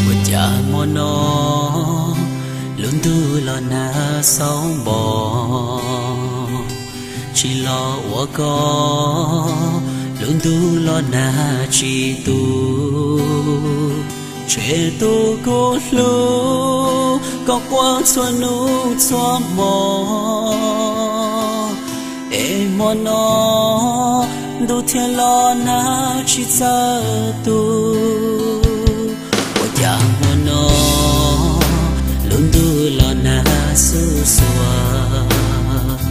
Ua cas hmo no lub ntuj los nag xob npos, tsis los ua koj, lub ntuj los nag tsis tu. Ntshe tus kuv hlub koj quaj txhua hnub txhua hmo, es hmo no ntuj thiaj los nag tsis txawj tu. Ua cas hmo no lub ntuj los nag xuj xuas,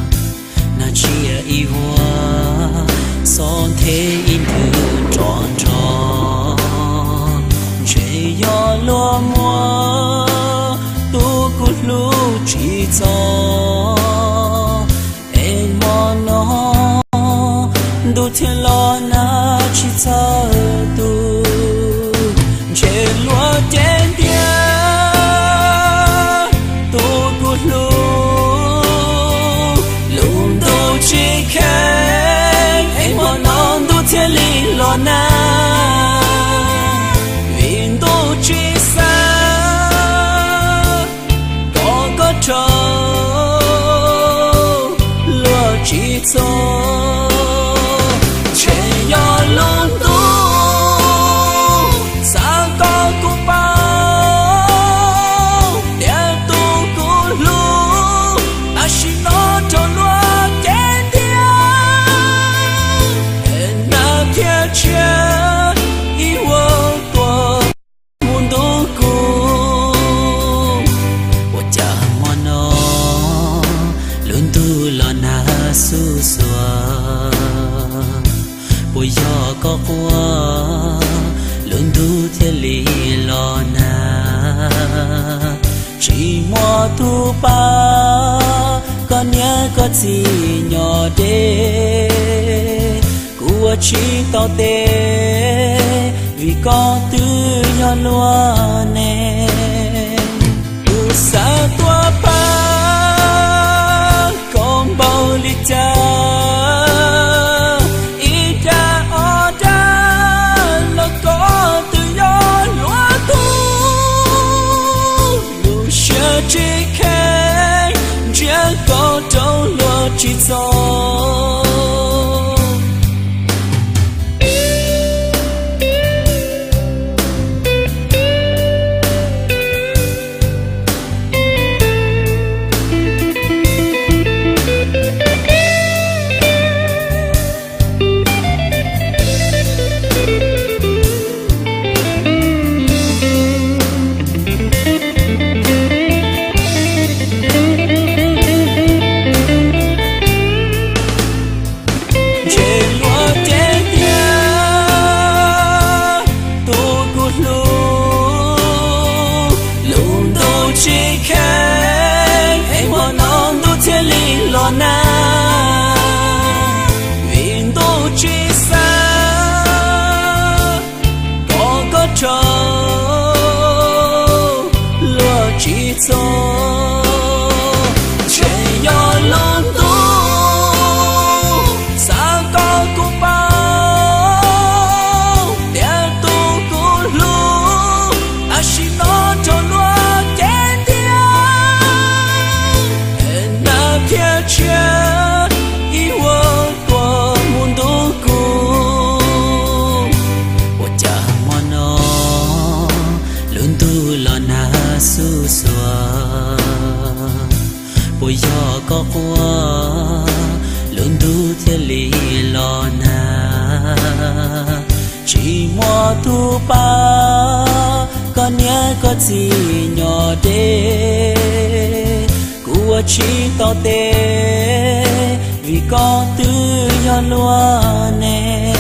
nag tsiaj ib vuag, xob nthe ib nthwv nrov nrov. Ntshe yog luag muab tus kuv hlub tsim txom, es hmo no ntuj thiaj los nag tsis txawj tu. Ntshe luag cev ntiag tus kuv hlub, lub ntuj tsis kheev, es hmo no ntuj thiaj li los nag. Vim ntuj tsis xav kom koj raug luag tsim txom, ntshe yog lub ntuj xav kom kuv paub tias tus kuv hlub tam sim no raug luag cev ntiag, es nag thiaj tshiab ib vuag tuaj mus ntuj kuv. Ua cas hmo no lub ntuj los nag xuj xuas, puas yog koj quaj lub ntuj thiaj li los nag? Tsis muaj tus pab, koj niam koj txiv nyob deb, kuv ua tsis tau tes, vim koj twb yog luag neeg. Kuv xav tuaj pab koj npaum li cas, ib dag ob dag los koj twb yog luag tug. Lub siab tsis kheev, ntsia koj raug luag tsim txom. Ntshe luag cev ntiag tus kuv hlub, lub ntuj tsis kheev, es hmo no ntuj thiaj li los nag. Vim ntuj tsis xav kom koj raug luag tsim txom, ntshe yog lub ntuj xav kom kuv paub tias tus kuv hlub tam sim no raug luag cev ntiag, es nag thiaj tshiab ib vuag tuaj mus ntuj kuv. Ua cas hmo no lub ntuj los nag xuj xuas, puas yog koj quaj lub ntuj thiaj li los nag? Tsis muaj tus pab, koj niam koj txiv nyob deb, kuv ua tsis tau tes, vim koj twb yog luag ne.